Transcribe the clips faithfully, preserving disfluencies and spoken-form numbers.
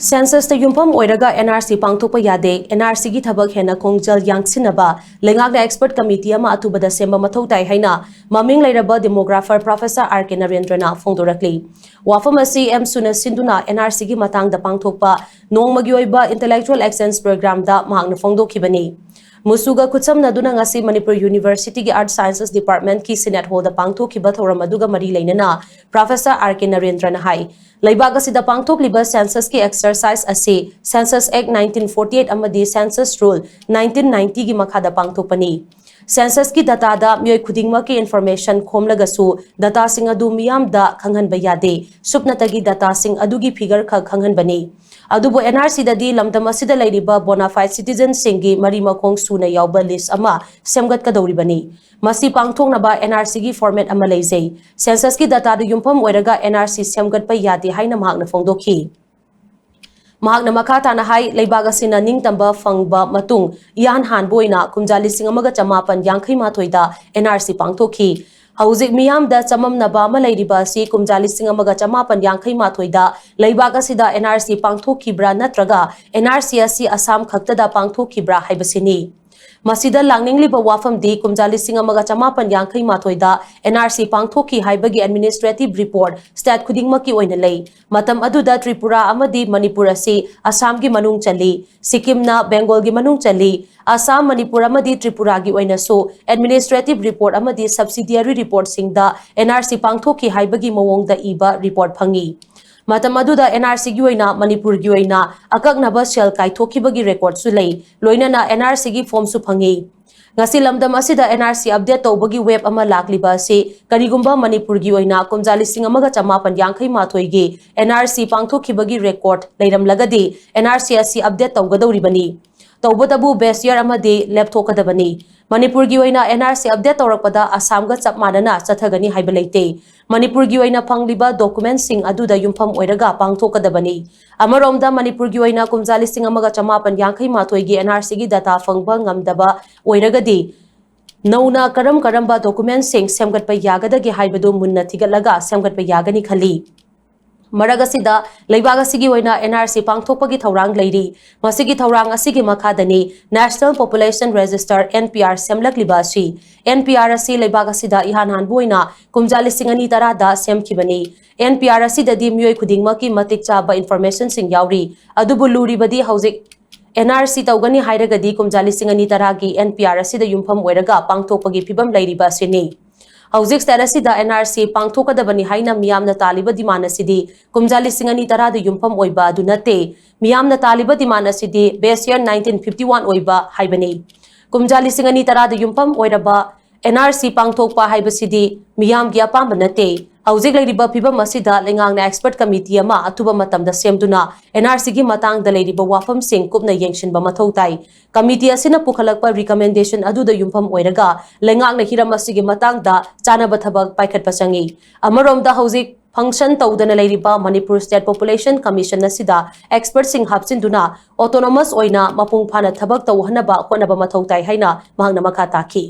Censusꯇ ꯌꯨꯝꯐꯝ ꯑꯣꯏꯔꯒ NRC ꯄꯥꯡꯊꯣꯛꯄ ꯌꯥꯗꯦ, NRCꯒꯤ ꯊꯕꯛ ꯍꯦꯟꯅ ꯈꯣꯡꯖꯦꯜ ꯌꯥꯡꯁꯤꯟꯅꯕ ꯂꯩꯉꯥꯛꯅ expert committee ꯑꯃ ꯑꯊꯨꯕꯗ ꯁꯦꯝꯕ ꯃꯊꯧ ꯇꯥꯏ ꯍꯥꯏꯅ ꯃꯃꯤꯡ ꯂꯩꯔꯕ demographer Professor R K ꯅꯔꯦꯟꯗ꯭ꯔꯅ ꯐꯣꯡꯗꯣꯔꯛꯂꯤ꯫ ꯋꯥꯐꯝ ꯑꯁꯤ ꯑꯦꯝꯁꯨꯅ ꯁꯤꯟꯗꯨꯅ NRCꯒꯤ ꯃꯇꯥꯡꯗ ꯄꯥꯡꯊꯣꯛꯄ ꯅꯣꯡꯃꯒꯤ ꯑꯣꯏꯕ intellectual exchange programꯗ ꯃꯍꯥꯛꯅ ꯐꯣꯡꯗꯣꯛꯈꯤꯕꯅꯤ꯫ ꯃꯨꯁꯨꯒ ꯈꯨꯠꯁꯝꯅꯗꯨꯅ ꯉꯁꯤ ꯃꯅꯤꯄꯨꯔ Universityꯒꯤ Earth Sciences Departmentꯀꯤ Senate Hallꯗ ꯄꯥꯡꯊꯣꯛꯈꯤꯕ ꯊꯧꯔꯝ ꯑꯗꯨꯒ ꯃꯔꯤ ꯂꯩꯅꯅ Professor R K ꯅꯔꯦꯟꯗ꯭ꯔꯅ ꯍꯥꯏ, ꯂꯩꯕꯥꯛ ꯑꯁꯤꯗ ꯄꯥꯡꯊꯣꯛꯂꯤꯕ censusꯀꯤ exercise ꯑꯁꯤ Census Act nineteen forty eight ꯑꯃꯗꯤ Census Rule nineteen ninetyꯒꯤ ꯃꯈꯥꯗ ꯄꯥꯡꯊꯣꯛꯄꯅꯤ꯫ Censusꯀꯤ dataꯗ ꯃꯤꯑꯣꯏ ꯈꯨꯗꯤꯡꯃꯛꯀꯤ information ꯈꯣꯝꯂꯒꯁꯨ dataꯁꯤꯡ ꯑꯗꯨ ꯃꯤꯌꯥꯝꯗ ꯈꯪꯍꯟꯕ ꯌꯥꯗꯦ꯫ ꯁꯨꯞꯅꯇꯒꯤ dataꯁꯤꯡ ꯑꯗꯨꯒꯤ figure ꯈꯛ ꯈꯪꯍꯟꯕꯅꯤ꯫ ꯑꯗꯨꯕꯨ NRCꯗꯗꯤ ꯂꯝꯗꯝ ꯑꯁꯤꯗ ꯂꯩꯔꯤꯕ bona fide citizenꯁꯤꯡꯒꯤ ꯃꯔꯤ ꯃꯈꯣꯡ ꯁꯨꯅ ꯌꯥꯎꯕ list ꯑꯃ ꯁꯦꯝꯒꯠꯀꯗꯧꯔꯤꯕꯅꯤ꯫ ꯃꯁꯤ ꯄꯥꯡꯊꯣꯛꯅꯕ NRCꯒꯤ format ꯑꯃ ꯂꯩꯖꯩ꯫ Censusꯀꯤ dataꯗ ꯌꯨꯝꯐꯝ ꯑꯣꯏꯔꯒ NRC ꯁꯦꯝꯒꯠꯄ ꯌꯥꯗꯦ ꯍꯥꯏꯅ ꯃꯍꯥꯛꯅ ꯐꯣꯡꯗꯣꯛꯈꯤ꯫ ꯃꯍꯥꯛꯅ ꯃꯈꯥ ꯇꯥꯅ ꯍꯥꯏ, ꯂꯩꯕꯥꯛ ꯑꯁꯤꯅ ꯅꯤꯡꯇꯝꯕ ꯐꯪꯕ ꯃꯇꯨꯡ ꯏꯍꯥꯟ ꯍꯥꯟꯕ ꯑꯣꯏꯅ ꯀꯨꯝꯖꯥ ꯂꯤꯁꯤꯡ ꯑꯃꯒ ꯆꯃꯥꯄꯟ ꯌꯥꯡꯈꯩ ꯃꯥꯊꯣꯏꯗ NRC ꯄꯥꯡꯊꯣꯛꯈꯤ꯫ ꯍꯧꯖꯤꯛ ꯃꯤꯌꯥꯝꯗ ꯆꯃꯝꯅꯕ ꯑꯃ ꯂꯩꯔꯤꯕ ꯑꯁꯤ ꯀꯨꯝꯖꯥ ꯂꯤꯁꯤꯡ ꯑꯃꯒ ꯆꯃꯥꯄꯟ ꯌꯥꯡꯈꯩ ꯃꯥꯊꯣꯏꯗ ꯂꯩꯕꯥꯛ ꯑꯁꯤꯗ NRC ꯄꯥꯡꯊꯣꯛꯈꯤꯕ꯭ꯔꯥ ꯅꯠꯇ꯭ꯔꯒ NRC ꯑꯁꯤ ꯑꯁꯥꯝ ꯈꯛꯇꯗ ꯄꯥꯡꯊꯣꯛꯈꯤꯕ꯭ꯔꯥ ꯍꯥꯏꯕꯁꯤꯅꯤ꯫ ꯃꯁꯤꯗ ꯂꯥꯛꯅꯤꯡꯂꯤꯕ ꯋꯥꯐꯝꯗꯤ ꯀꯨꯝꯖꯥ ꯂꯤꯁꯤꯡ ꯑꯃꯒ ꯆꯃꯥꯄꯟ ꯌꯥꯡꯈꯩ ꯃꯥꯊꯣꯏꯗ NRC ꯄꯥꯡꯊꯣꯛꯈꯤ ꯍꯥꯏꯕꯒꯤ administrative report state ꯈꯨꯗꯤꯡꯃꯛꯀꯤ ꯑꯣꯏꯅ ꯂꯩ꯫ ꯃꯇꯝ ꯑꯗꯨꯗ ꯇ꯭ꯔꯤꯄꯨꯔꯥ ꯑꯃꯗꯤ ꯃꯅꯤꯄꯨꯔ ꯑꯁꯤ ꯑꯁꯥꯝꯒꯤ ꯃꯅꯨꯡ ꯆꯜꯂꯤ꯫ ꯁꯤꯛꯀꯤꯝꯅ ꯕꯦꯡꯒꯣꯜꯒꯤ ꯃꯅꯨꯡ ꯆꯜꯂꯤ꯫ ꯑꯁꯥꯝ, ꯃꯅꯤꯄꯨꯔ ꯑꯃꯗꯤ ꯇ꯭ꯔꯤꯄꯨꯔꯥꯒꯤ ꯑꯣꯏꯅꯁꯨ administrative report ꯑꯃꯗꯤ subsidiary reportꯁꯤꯡꯗ NRC ꯄꯥꯡꯊꯣꯛꯈꯤ ꯍꯥꯏꯕꯒꯤ ꯃꯑꯣꯡꯗ ꯏꯕ report ꯐꯪꯏ꯫ ꯃꯇꯝ ꯑꯗꯨꯗ NRCꯒꯤ ꯑꯣꯏꯅ ꯃꯅꯤꯄꯨꯔꯒꯤ ꯑꯣꯏꯅ ꯑꯀꯛꯅꯕ ꯁꯦꯜ ꯀꯥꯏꯊꯣꯛꯈꯤꯕꯒꯤ recordꯁꯨ ꯂꯩ, ꯂꯣꯏꯅꯅ NRCꯒꯤ formꯁꯨ ꯐꯪꯏ꯫ ꯉꯁꯤ ꯂꯝꯗꯝ ꯑꯁꯤꯗ NRC update ꯇꯧꯕꯒꯤ wave ꯑꯃ ꯂꯥꯛꯂꯤꯕ ꯑꯁꯤ ꯀꯔꯤꯒꯨꯝꯕ ꯃꯅꯤꯄꯨꯔꯒꯤ ꯑꯣꯏꯅ ꯀꯨꯝꯖꯥ ꯂꯤꯁꯤꯡ ꯑꯃꯒ ꯆꯃꯥꯄꯟ ꯌꯥꯡꯈꯩ ꯃꯥꯊꯣꯏꯒꯤ NRC ꯄꯥꯡꯊꯣꯛꯈꯤꯕꯒꯤ record ꯂꯩꯔꯝꯂꯒꯗꯤ NRC ꯑꯁꯤ update ꯇꯧꯒꯗꯧꯔꯤꯕꯅꯤ꯫ ꯇꯧꯕꯇꯕꯨ base year ꯑꯃꯗꯤ ꯂꯦꯞꯊꯣꯛꯀꯗꯕꯅꯤ꯫ ꯃꯅꯤꯄꯨꯔꯒꯤ ꯑꯣꯏꯅ NRC update ꯇꯧꯔꯛꯄꯗ ꯑꯁꯥꯝꯒ ꯆꯞ ꯃꯥꯟꯅꯅ ꯆꯠꯊꯒꯅꯤ ꯍꯥꯏꯕ ꯂꯩꯇꯦ꯫ ꯃꯅꯤꯄꯨꯔꯒꯤ ꯑꯣꯏꯅ ꯐꯪꯂꯤꯕ documentꯁꯤꯡ ꯑꯗꯨꯗ ꯌꯨꯝꯐꯝ ꯑꯣꯏꯔꯒ ꯄꯥꯡꯊꯣꯛꯀꯗꯕꯅꯤ꯫ ꯑꯃꯔꯣꯝꯗ ꯃꯅꯤꯄꯨꯔꯒꯤ ꯑꯣꯏꯅ ꯀꯨꯝꯖꯥ ꯂꯤꯁꯤꯡ ꯑꯃꯒ ꯆꯃꯥꯄꯟ ꯌꯥꯡꯈꯩ ꯃꯥꯊꯣꯏꯒꯤ NRCꯒꯤ data ꯐꯪꯕ ꯉꯝꯗꯕ ꯑꯣꯏꯔꯒꯗꯤ ꯅꯧꯅ ꯀꯔꯝ ꯀꯔꯝꯕ documentꯁꯤꯡ ꯁꯦꯝꯒꯠꯄ ꯌꯥꯒꯗꯒꯦ ꯍꯥꯏꯕꯗꯨ ꯃꯨꯟꯅ ꯊꯤꯒꯠꯂꯒ ꯁꯦꯝꯒꯠꯄ ꯌꯥꯒꯅꯤ ꯈꯜꯂꯤ꯫ ꯃꯔꯛ ꯑꯁꯤꯗ ꯂꯩꯕꯥꯛ ꯑꯁꯤꯒꯤ ꯑꯣꯏꯅ N R C ꯄꯥꯡꯊꯣꯛꯄꯒꯤ ꯊꯧꯔꯥꯡ ꯂꯩꯔꯤ꯫ ꯃꯁꯤꯒꯤ ꯊꯧꯔꯥꯡ ꯑꯁꯤꯒꯤ ꯃꯈꯥꯗꯅꯤ National Population Register, N P R, ꯁꯦꯝꯂꯛꯂꯤꯕ ꯑꯁꯤ꯫ N P R ꯑꯁꯤ ꯂꯩꯕꯥꯛ ꯑꯁꯤꯗ ꯏꯍꯥꯟ ꯍꯥꯟꯕ ꯑꯣꯏꯅ ꯀꯨꯝꯖꯥ ꯂꯤꯁꯤꯡ ꯑꯅꯤ ꯇꯔꯥꯗ ꯁꯦꯝꯈꯤꯕꯅꯤ꯫ N P R ꯑꯁꯤꯗꯗꯤ ꯃꯤꯑꯣꯏ ꯈꯨꯗꯤꯡꯃꯛꯀꯤ ꯃꯇꯤꯛ ꯆꯥꯕ informationꯁꯤꯡ ꯌꯥꯎꯔꯤ꯫ ꯑꯗꯨꯕꯨ ꯂꯨꯔꯤꯕꯗꯤ ꯍꯧꯖꯤꯛ N R C ꯇꯧꯒꯅꯤ ꯍꯥꯏꯔꯒꯗꯤ ꯀꯨꯝꯖꯥ ꯂꯤꯁꯤꯡ ꯑꯅꯤ ꯇꯔꯥꯒꯤ N P R ꯑꯁꯤꯗ ꯌꯨꯝꯐꯝ ꯑꯣꯏꯔꯒ ꯄꯥꯡꯊꯣꯛꯄꯒꯤ ꯐꯤꯕꯝ ꯂꯩꯔꯤꯕ ꯑꯁꯤꯅꯤ꯫ ꯍꯧꯖꯤꯛ state ꯑꯁꯤꯗ N R C ꯄꯥꯡꯊꯣꯛꯀꯗꯕꯅꯤ ꯍꯥꯏꯅ ꯃꯤꯌꯥꯝꯅ ꯇꯥꯜꯂꯤꯕ demand ꯑꯁꯤꯗꯤ ꯀꯨꯝꯖꯥ ꯂꯤꯁꯤꯡ ꯑꯅꯤ ꯇꯔꯥꯗ ꯌꯨꯝꯐꯝ ꯑꯣꯏꯕ ꯑꯗꯨ ꯅꯠꯇꯦ꯫ ꯃꯤꯌꯥꯝꯅ ꯇꯥꯜꯂꯤꯕ demand ꯑꯁꯤꯗꯤ base year nineteen fifty one ꯑꯣꯏꯕ ꯍꯥꯏꯕꯅꯤ꯫ ꯀꯨꯝꯖꯥ ꯂꯤꯁꯤꯡ ꯑꯅꯤ ꯇꯔꯥꯗ ꯌꯨꯝꯐꯝ ꯑꯣꯏꯔꯕ N R C ꯄꯥꯡꯊꯣꯛꯄ ꯍꯥꯏꯕꯁꯤꯗꯤ ꯃꯤꯌꯥꯝꯒꯤ ꯑꯄꯥꯝꯕ ꯅꯠꯇꯦ꯫ ꯍꯧꯖꯤꯛ ꯂꯩꯔꯤꯕ ꯐꯤꯕꯝ ꯑꯁꯤꯗ ꯂꯩꯉꯥꯛꯅ expert committee ꯑꯃ ꯑꯊꯨꯕ ꯃꯇꯝꯗ ꯁꯦꯝꯗꯨꯅ N R Cꯒꯤ ꯃꯇꯥꯡꯗ ꯂꯩꯔꯤꯕ ꯋꯥꯐꯝꯁꯤꯡ ꯀꯨꯞꯅ ꯌꯦꯡꯁꯤꯟꯕ ꯃꯊꯧ ꯇꯥꯏ꯫ Committee ꯑꯁꯤꯅ ꯄꯨꯈꯠꯂꯛꯄ recommendation ꯑꯗꯨꯗ ꯌꯨꯝꯐꯝ ꯑꯣꯏꯔꯒ ꯂꯩꯉꯥꯛꯅ ꯍꯤꯔꯝ ꯑꯁꯤꯒꯤ ꯃꯇꯥꯡꯗ ꯆꯥꯅꯕ ꯊꯕꯛ ꯄꯥꯏꯈꯠꯄ ꯆꯪꯏ꯫ ꯑꯃꯔꯣꯝꯗ ꯍꯧꯖꯤꯛ function ꯇꯧꯗꯅ ꯂꯩꯔꯤꯕ Manipur State Population Commission ꯑꯁꯤꯗ expertꯁꯤꯡ ꯍꯥꯞꯆꯤꯟꯗꯨꯅ autonomous ꯑꯣꯏꯅ ꯃꯄꯨꯡ ꯐꯥꯅ ꯊꯕꯛ ꯇꯧꯍꯟꯅꯕ ꯍꯣꯠꯅꯕ ꯃꯊꯧ ꯇꯥꯏ ꯍꯥꯏꯅ ꯃꯍꯥꯛꯅ ꯃꯈꯥ ꯇꯥꯈꯤ꯫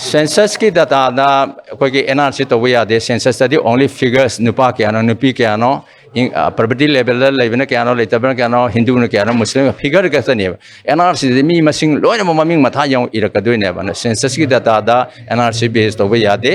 Censusꯀꯤ dataꯗ ꯑꯩꯈꯣꯏꯒꯤ N R C ꯇꯧꯕ ꯌꯥꯗꯦ꯫ Censusꯇꯗꯤ only figures, ꯅꯨꯄꯥ ꯀꯌꯥꯅꯣ, ꯅꯨꯄꯤ ꯀꯌꯥꯅꯣ, ꯏꯪ-, ꯑ, poverty levelꯗ ꯂꯩꯕꯅ ꯀꯌꯥꯅꯣ, ꯂꯩꯇꯕꯅ ꯀꯌꯥꯅꯣ, ꯍꯤꯟꯗꯨꯅ ꯀꯌꯥꯅꯣ, ꯃꯨꯁꯂꯤꯝ, figure ꯈꯛꯇꯅꯦꯕ꯫ N R Cꯗꯗꯤ ꯃꯤ ꯃꯁꯤꯡ ꯂꯣꯏꯅꯃꯛ ꯃꯃꯤꯡ ꯃꯊꯥ ꯌꯥꯎ ꯏꯔꯛꯀꯗꯣꯏꯅꯦꯕ꯫ ꯑꯗꯨꯅ Censusꯀꯤ dataꯗ N R C base ꯇꯧꯕ ꯌꯥꯗꯦ꯫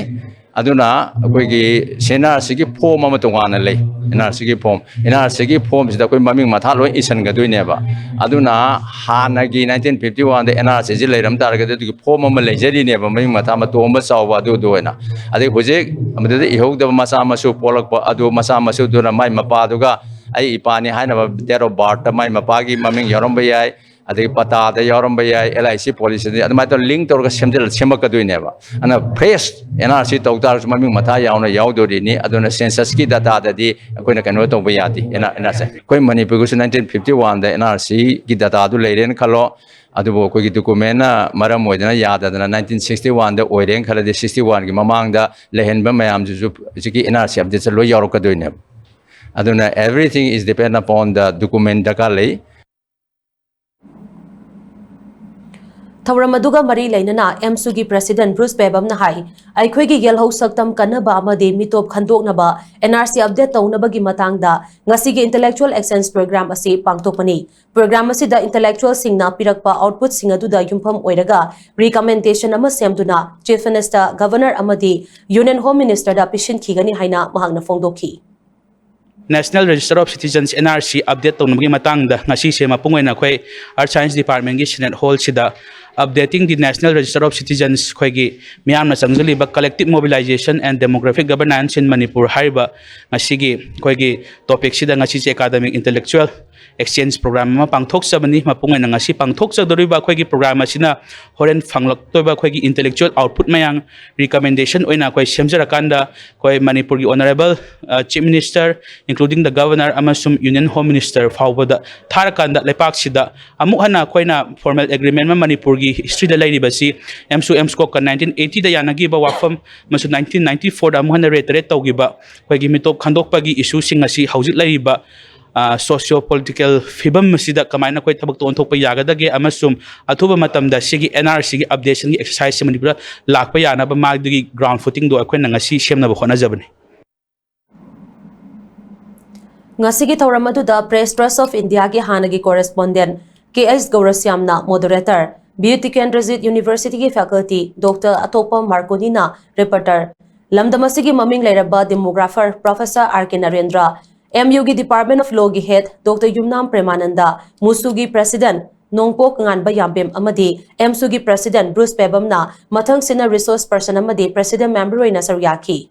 ꯑꯗꯨꯅ ꯑꯩꯈꯣꯏꯒꯤ N R Cꯒꯤ form ꯑꯃ ꯇꯣꯉꯥꯟꯅ ꯂꯩ꯫ N R Cꯒꯤ form, N R Cꯒꯤ formꯁꯤꯗ ꯑꯩꯈꯣꯏ ꯃꯃꯤꯡ ꯃꯊꯥ ꯂꯣꯏ ꯏꯁꯟꯒꯗꯣꯏꯅꯦꯕ꯫ ꯑꯗꯨꯅ ꯍꯥꯟꯅꯒꯤ nineteen fifty oneꯗ N R Cꯁꯤ ꯂꯩꯔꯝ ꯇꯥꯔꯒꯗꯤ ꯑꯗꯨꯒꯤ form ꯑꯃ ꯂꯩꯖꯔꯤꯅꯦꯕ, ꯃꯃꯤꯡ ꯃꯊꯥ ꯑꯃ ꯇꯣꯝꯕ ꯆꯥꯎꯕ ꯑꯗꯨꯗꯨ ꯑꯣꯏꯅ꯫ ꯑꯗꯩ ꯍꯧꯖꯤꯛ ꯃꯗꯨꯗ ꯏꯍꯧꯗꯕ ꯃꯆꯥ ꯃꯁꯨ ꯄꯣꯛꯂꯛꯄ ꯑꯗꯨ, ꯃꯆꯥ ꯃꯁꯨꯗꯨꯅ ꯃꯥꯏ ꯃꯄꯥꯗꯨꯒ ꯑꯩ ꯏꯄꯥꯅꯤ ꯍꯥꯏꯅꯕ date of birthꯇ ꯃꯥꯏ ꯃꯄꯥꯒꯤ ꯃꯃꯤꯡ ꯌꯥꯎꯔꯝꯕ ꯌꯥꯏ, ꯑꯗꯒꯤ ꯄꯇꯥꯗ ꯌꯥꯎꯔꯝꯕ ꯌꯥꯏ, L I C policyꯗ, ꯑꯗꯨꯃꯥꯏꯅ ꯇꯧꯔꯒ link ꯇꯧꯔꯒ ꯁꯦꯝꯖꯤꯜꯂ ꯁꯦꯝꯃꯛꯀꯗꯣꯏꯅꯦꯕ꯫ ꯑꯗꯨꯅ fresh N R C ꯇꯧ ꯇꯥꯔꯁꯨ ꯃꯃꯤꯡ ꯃꯊꯥ ꯌꯥꯎꯅ ꯌꯥꯎꯗꯣꯔꯤꯅꯤ꯫ ꯑꯗꯨꯅ Censusꯀꯤ dataꯗꯗꯤ ꯑꯩꯈꯣꯏꯅ ꯀꯩꯅꯣ ꯇꯧꯕ ꯌꯥꯗꯦ꯫ N R, N R C, ꯑꯩꯈꯣꯏ ꯃꯅꯤꯄꯨꯔꯒꯤꯁꯨ nineteen fifty oneꯗ N R Cꯒꯤ dataꯗꯨ ꯂꯩꯔꯦꯅ ꯈꯜꯂꯣ, ꯑꯗꯨꯕꯨ ꯑꯩꯈꯣꯏꯒꯤ documentꯅ ꯃꯔꯝ ꯑꯣꯏꯗꯅ ꯌꯥꯗꯗꯅ nineteen sixty oneꯗ ꯑꯣꯏꯔꯦꯅ ꯈꯜꯂꯗꯤ, sixty oneꯒꯤ ꯃꯃꯥꯡꯗ ꯂꯩꯍꯟꯕ ꯃꯌꯥꯝꯁꯤꯁꯨ ꯍꯧꯖꯤꯛꯀꯤ N R C updateꯁꯦ ꯂꯣꯏ ꯌꯥꯎꯔꯛꯀꯗꯣꯏꯅꯦꯕ꯫ ꯑꯗꯨꯅ everything is depend upon the document ꯗꯔꯀꯥꯔ ꯂꯩ꯫ ꯊꯧꯔꯝ ꯑꯗꯨꯒ ꯃꯔꯤ ꯂꯩꯅꯅ ꯑꯦꯝꯁꯨꯒꯤ President Bruce Pebamꯅ ꯍꯥꯏ, ꯑꯩꯈꯣꯏꯒꯤ ꯌꯦꯜꯍꯧ ꯁꯛꯇꯝ ꯀꯟꯅꯕ ꯑꯃꯗꯤ ꯃꯤꯇꯣꯞ ꯈꯟꯗꯣꯛꯅꯕ N R C update ꯇꯧꯅꯕꯒꯤ ꯃꯇꯥꯡꯗ ꯉꯁꯤꯒꯤ Intellectual Exchange Program ꯑꯁꯤ ꯄꯥꯡꯊꯣꯛꯄꯅꯤ꯫ Program ꯑꯁꯤꯗ intellectualꯁꯤꯡꯅ ꯄꯤꯔꯛꯄ outputꯁꯤꯡ ꯑꯗꯨꯗ ꯌꯨꯝꯐꯝ ꯑꯣꯏꯔꯒ recommendation ꯑꯃ ꯁꯦꯝꯗꯨꯅ Chief Minister, Governor ꯑꯃꯗꯤ Union Home Ministerꯗ ꯄꯤꯁꯤꯟꯈꯤꯒꯅꯤ ꯍꯥꯏꯅ ꯃꯍꯥꯛꯅ ꯐꯣꯡꯗꯣꯛꯈꯤ꯫ National Register of Citizens, N R C, update ꯇꯧꯅꯕꯒꯤ ꯃꯇꯥꯡꯗ ꯉꯁꯤꯁꯦ ꯃꯄꯨꯡ ꯑꯣꯏꯅ ꯑꯩꯈꯣꯏ Earth Science Departmentꯀꯤ Senate Hallꯁꯤꯗ Updating the National Register of Citizens, ꯑꯩꯈꯣꯏꯒꯤ ꯃꯤꯌꯥꯝꯅ ꯆꯪꯁꯤꯜꯂꯤꯕ Collective Mobilization and Demographic Governance in Manipur ꯍꯥꯏꯔꯤꯕ ꯉꯁꯤꯒꯤ ꯑꯩꯈꯣꯏꯒꯤ topicꯁꯤꯗ ꯉꯁꯤꯁꯦ academic intellectual exchange program ꯑꯃ ꯄꯥꯡꯊꯣꯛꯆꯕꯅꯤ꯫ ꯃꯄꯨꯡ ꯑꯣꯏꯅ ꯉꯁꯤ ꯄꯥꯡꯊꯣꯛꯆꯗꯧꯔꯤꯕ ꯑꯩꯈꯣꯏꯒꯤ program ꯑꯁꯤꯅ ꯍꯣꯔꯦꯟ ꯐꯪꯂꯛꯇꯣꯏꯕ ꯑꯩꯈꯣꯏꯒꯤ intellectual output ꯃꯌꯥꯝ recommendation ꯑꯣꯏꯅ ꯑꯩꯈꯣꯏ ꯁꯦꯝꯖꯔꯀꯥꯟꯗ ꯑꯩꯈꯣꯏ ꯃꯅꯤꯄꯨꯔꯒꯤ Honourable Chief Minister, including the Governor ꯑꯃꯁꯨꯡ Union Home Minister ꯐꯥꯎꯕꯗ ꯊꯥꯔꯀꯥꯟꯗ ꯂꯩꯄꯥꯛꯁꯤꯗ ꯑꯃꯨꯛ ꯍꯟꯅ ꯑꯩꯈꯣꯏꯅ formal agreement ꯑꯃ ꯃꯅꯤꯄꯨꯔꯒꯤ historyꯗ ꯂꯩꯔꯤꯕꯁꯤ ꯑꯦꯝꯁꯨ ꯑꯦꯝꯁꯀꯣꯛꯀ nineteen eightyꯗ ꯌꯥꯅꯈꯤꯕ ꯋꯥꯐꯝ ꯑꯃꯁꯨꯡ nineteen ninety fourꯗ ꯑꯃꯨꯛ ꯍꯟꯅ reiterate ꯇꯧꯈꯤꯕ ꯑꯩꯈꯣꯏꯒꯤ ꯃꯤꯇꯣꯞ ꯈꯟꯗꯣꯛꯄꯒꯤ issueꯁꯤꯡ ꯑꯁꯤ ꯍꯧꯖꯤꯛ ꯂꯩꯔꯤꯕ socio political ꯐꯤꯕꯝ ꯑꯁꯤꯗ ꯀꯃꯥꯏꯅ ꯑꯩꯈꯣꯏ ꯊꯕꯛꯇ ꯑꯣꯟꯊꯣꯛꯄ ꯌꯥꯒꯗꯒꯦ ꯑꯃꯁꯨꯡ ꯑꯊꯨꯕ ꯃꯇꯝꯗ ꯁꯤꯒꯤ N R Cꯒꯤ updationꯒꯤ exerciseꯁꯤ ꯃꯅꯤꯄꯨꯔꯗ ꯂꯥꯛꯄ ꯌꯥꯅꯕ ꯃꯥꯒꯤ ground footingꯗꯣ ꯑꯩꯈꯣꯏꯅ ꯉꯁꯤ ꯁꯦꯝꯅꯕ ꯍꯣꯠꯅꯖꯕꯅꯤ꯫ ꯉꯁꯤꯒꯤ ꯊꯧꯔꯝ ꯑꯗꯨꯗ Press Trust of Indiaꯒꯤ ꯍꯥꯟꯅꯒꯤ correspondent K H ꯒꯧꯔꯁ꯭ꯌꯥꯝꯅ moderator, B Tikendrajit Universityꯒꯤ faculty Doctor ꯑꯇꯣꯞꯄ ꯃꯥꯔꯀꯣꯅꯤꯅ reporter, ꯂꯝꯗꯝ ꯑꯁꯤꯒꯤ ꯃꯃꯤꯡ ꯂꯩꯔꯕ demographer Professor R K Narendra, M Uꯒꯤ Department of Lawꯒꯤ head Doctor Yumnam ꯄ꯭ꯔꯦꯃꯥꯅꯟꯗ, ꯃꯨꯁꯨꯒꯤ President ꯅꯣꯡꯄꯣꯛ ꯉꯥꯟꯕ ꯌꯥꯝꯕꯦꯝ ꯑꯃꯗꯤ ꯑꯦꯝꯁꯨꯒꯤ President Bruce ꯄꯦꯕꯝꯅ ꯃꯊꯪꯁꯤꯠꯅ resource person ꯑꯃꯗꯤ President member ꯑꯣꯏꯅ ꯁꯔꯨꯛ ꯌꯥꯈꯤ꯫